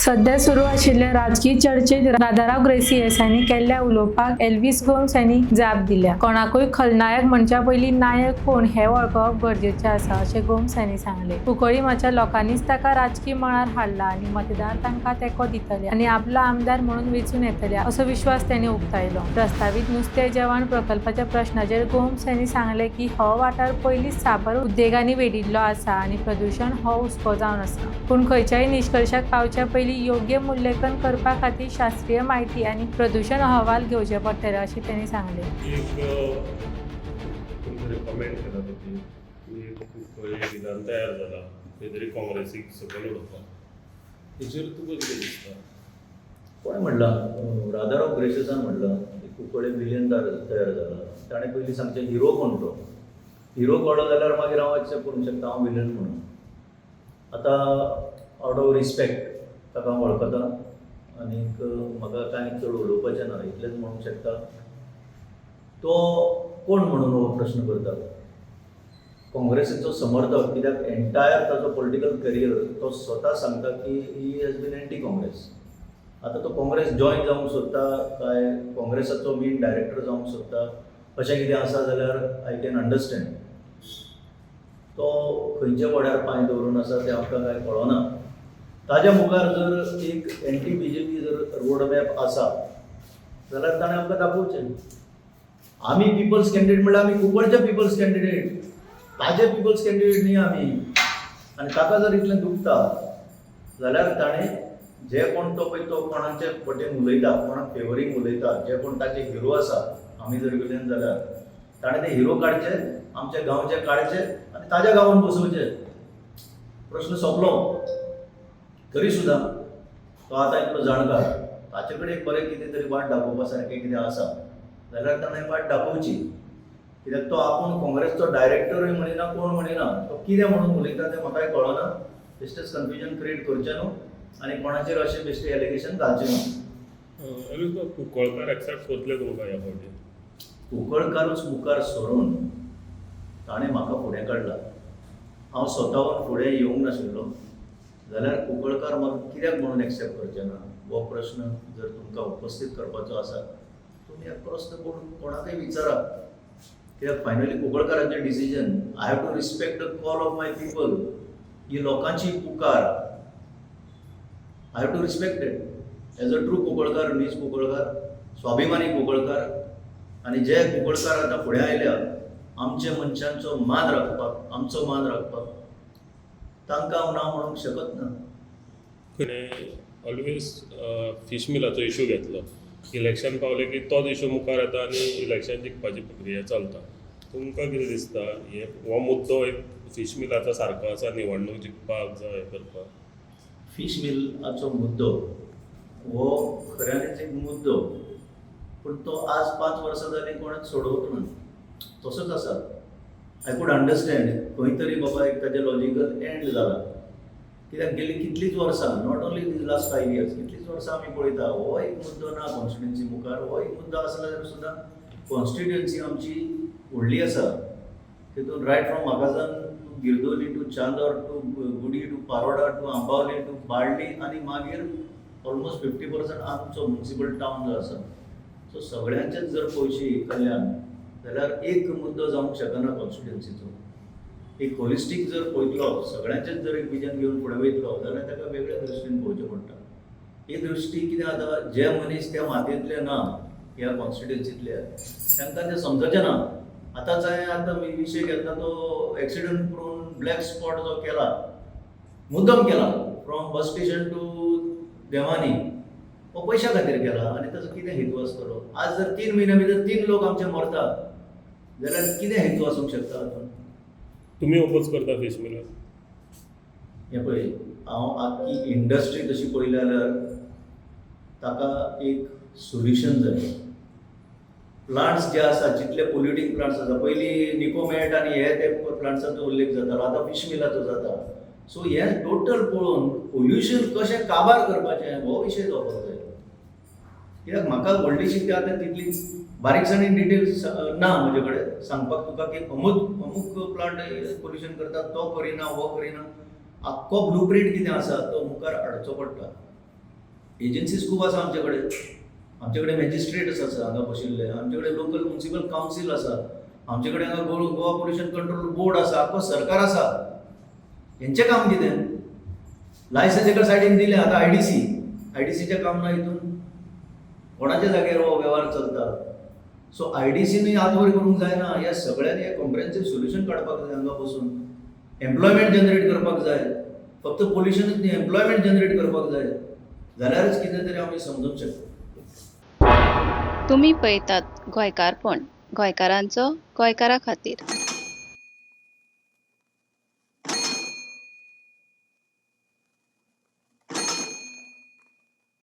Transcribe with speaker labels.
Speaker 1: सध्या सुरू आशिल्ल्या राजकी चर्चेत राधाराव ग्रेसियस हांणी केल्ल्या उलोवपाक एल्विस गोम्स हांणी जाप दिल्या. कोणाकूय खलनायक म्हणच्या पयलीं नायक कोण हें वळखप गरजेचें आसा, अशें गोम्स हांणी सांगलें. कुंकळ्ळी लोकांनीच ताका राजकी मळार हाडला आनी मतदार तांकां तेंको दितले आनी आपलो आमदार म्हणून वेंचून येतले, असो विश्वास तांणी उक्तायलो. प्रस्तावीत नुस्तें जेवण प्रकल्पाच्या प्रश्नाचेर गोम्स हांणी सांगलें की हो वाठार पयलींच साबार उद्देगांनी वेडिल्लो आसा आनी प्रदुशण हो हुस्को जावन आसा. पूण खंयच्याय निश्कर्शाक पावच्या पयलीं योग्य मूल्यांकन करपा खातीर शास्त्रीय म्हायती आनी प्रदुशण अहवाल घेवचे पडटले, अशें तांणी सांगलें.
Speaker 2: एक कोण तरी कमेंट केला तेची की कुंकळ्ळी विधान तयार जाला खंय तरी काँग्रेसीक सकयल उडोवपाक. हेचेर तुका कितें दिसता?
Speaker 3: कोणें म्हणलां? राधाराव ग्रेसियसान म्हणलां की कुंकळे विलियन तयार जाला. ताणें पयलीं सांगचें, हिरो कोण तो? हिरो कळ्ळो जाल्यार मागीर हांव एक्सेप्ट करूंक शकता हांव विलियन म्हणून. आतां आवट ऑफ रिस्पेक्ट, ताका हांव वळखता आनीक म्हाका कांय चड उलोवपाचें ना. इतलेंच म्हणूंक शकता, तो कोण म्हणून हो प्रश्न करता. काँग्रेसीचो समर्थक, कित्याक एंटायर ताजो पॉलिटिकल करियर तो स्वता सांगता की he has been anti Congress. आतां तो काँग्रेस जॉयन जावंक सोदता काय काँग्रेसाचो मेन डायरेक्टर जावंक सोदता, अशें कितें आसा जाल्यार I can understand. तो खंयच्या वाड्यार पांय दवरून आसा तें आमकां कांय कळना. ताज्या मुखार जर एक एंटी बीजेपी जर रोड मॅप आसा जाल्यार ताणें आमकां दाखोवचें. आमी पिपल्स कॅन्डिडेट म्हणल्यार आमी कुंकळचे पिपल्स कॅन्डिडेट, ताजे पिपल्स कॅन्डिडेट न्ही आमी. आनी ताका जर इतलें दुखता जाल्यार ताणें जे कोण तो पळय, तो कोणाचे वटेन उलयता, कोणाक फेवरींग उलयता, जे कोण ताचे हिरो आसा, आमी जर विलन जाल्यार ताणें ते हिरो काडचे, आमच्या गांवचे काडचे आनी ताज्या गांवान बसोवचे. प्रश्न सोंपलो. तरी सुद्दां तो आतां इतलो जाणकार, ताचे कडेन एक बरें कितें तरी वाट दाखोवपा सारकें कितें आसा जाल्यार ताणें वाट दाखोवची. कित्याक तो आपूण काँग्रेसचो डायरेक्टरूय म्हणिना, कोण म्हणिना. तो कितें म्हणून उलयता तें म्हाकाय कळना. बेश्टेच कन्फ्युजन क्रिएट करचें न्हू आनी कोणाचेर अशें बेश्टें एलिगेशन घालचें न्हू.
Speaker 2: एल्विस, कुंकळकार एक्सेप्ट करतले तुमकां ह्या फावटी?
Speaker 3: कुंकळकारूच मुखार सरून ताणें म्हाका फुडें काडला. हांव स्वताहून फुडें येवंक नाशिल्लो जाल्यार कुंकळकार म्हाका कित्याक म्हणून एक्सेप्ट करचे ना, हो प्रश्न जर तुमकां उपस्थीत करपाचो आसा, तुमी अक्रॉस the board कोणाकय विचारा. कित्याक finally कुंकळकारांचें decision, I have to respect the call of my people. ही लोकांची पुकार, I have to respect it as a true Kunkalkar, नीज कुंकळकार, स्वाभिमानी कुंकळकार. आनी जे कुंकळकार आतां फुडें आयल्या आमच्या मनशांचो मान राखपाक, आमचो मान राखपाक, तांकां हांव ना म्हणूंक शकत ना.
Speaker 2: ऑलवेज फीश मिलाचो इशू घेतलो. इलेक्शन पावलें की तोच इशू मुखार येता आनी इलेक्शन जिखपाची प्रक्रिया चलता. तुमकां कितें दिसता, हे हो मुद्दो एक फीश मिलाचो सारको आसा निवडणूक जिखपाक जावं हें करपाक?
Speaker 3: फीश मिलाचो मुद्दो हो खऱ्यांनीच एक मुद्दो, पूण तो आज 5 वर्सां जालीं कोणेच सोडोवंक ना, तसोच आसा. I could understand, खंय तरी बाबा एक ताजें लॉजिकल एंड जाला. कित्याक गेलीं कितलींच वर्सां, not only these last 5 years, कितलींच वर्सां आमी पळयता, हो एक मुद्दो ना कॉन्स्टिट्युएन्सी मुखार. हो एक मुद्दो आसलो जाल्यार सुद्दां कॉन्स्टिट्युएन्सी आमची व्हडली आसा. तितून right from Macassan to Guirdolim to Chandor to Gudi to Paroda to Ambavali to Balli आनी मागीर ऑलमोस्ट 50% आमचो म्युनिसिपल टावन जो आसा. सो सगळ्यांचेच जर पळोवशी कल्याण जाल्यार एक मुद्दो जावंक शकना कॉन्स्टिट्युएन्सीचो. एक होलिस्टीक जर पळयतलो, सगळ्यांचेच जर एक विजन घेवन फुडें वयतलो जाल्यार ताका वेगळ्या दृश्टीन पळोवचें पडटा. ही दृश्टी कितें जाता, जे मनीस त्या मातयेंतले ना, ह्या कॉन्स्टिट्युएन्सींतले, तांकां तें समजचें ना. आतांच हांवें आतां विशय घेतला, तो एक्सिडंट प्रोन ब्लॅक स्पॉट जो केला, मुद्दम केला, from bus station to Devani, हो पयशा खातीर केला. आनी ताचो कितें हेतू आसतलो? आज जर 3 म्हयन्या भितर तीन लोक आमचे मरता जाल्यार कितें हेतू आसूंक शकता हातूंत?
Speaker 2: तुमी ओपोज करता फीश मिलाक?
Speaker 3: हें पळय, हांव आख्खी इंडस्ट्री तशी पळयली जाल्यार ताका एक सोल्युशन जाय. प्लांट्स जे आसा, जितले पोल्युटींग प्लांट्स आसा, पयलीं निकोमॅट आनी हे ते प्लांट्साचो उल्लेख जातालो, आतां फिश मिलाचो जाता. सो हें टोटल पळोवन पोल्युशन कशें काबार करपाचें हो विशय जावपाक जाय. कित्याक म्हाका व्हडलीशी ती आतां तितली बारीकसाणेन डिटेल्स ना म्हजे कडेन सांगपाक तुका की अमूक अमूक प्लांट पोल्युशन करता, तो करिना, हो करिना. आख्खो ब्लू प्रिंट कितें आसा तो मुखार हाडचो पडटा. एजन्सीज खूब आसा आमचे कडेन. आमचे कडेन मॅजिस्ट्रेट्स आसा हांगा बशिल्ले, आमचे कडेन लोकल म्युनिसिपल कावन्सील आसा, आमचे कडेन हांगा गोवा पोल्युशन कंट्रोल बोर्ड आसा, आख्खो सरकार आसा. हेंचें काम कितें? लायसन्स एका सायडीन दिलें, आतां आयडीसी, आयडीसीचें काम ना हितून? कोणाच्या जाग्यार हो वेव्हार चलता? सो आयडीसीनूय हात वयर करूंक जायना. ह्या सगळ्यांनी एक कॉम्प्रिहेन्सीव सोल्युशन काडपाक जाय. हांगा बसून एम्प्लॉयमेंट जनरेट करपाक जाय. फक्त पोल्युशनूच न्ही, एम्प्लॉयमेंट जनरेट करपाक जाय, जाल्यारच कितें तरी आमी समजूंक शकता.
Speaker 4: तुमी पळयतात गोंयकारपण, गोंयकारांचो गोंयकारा खातीर.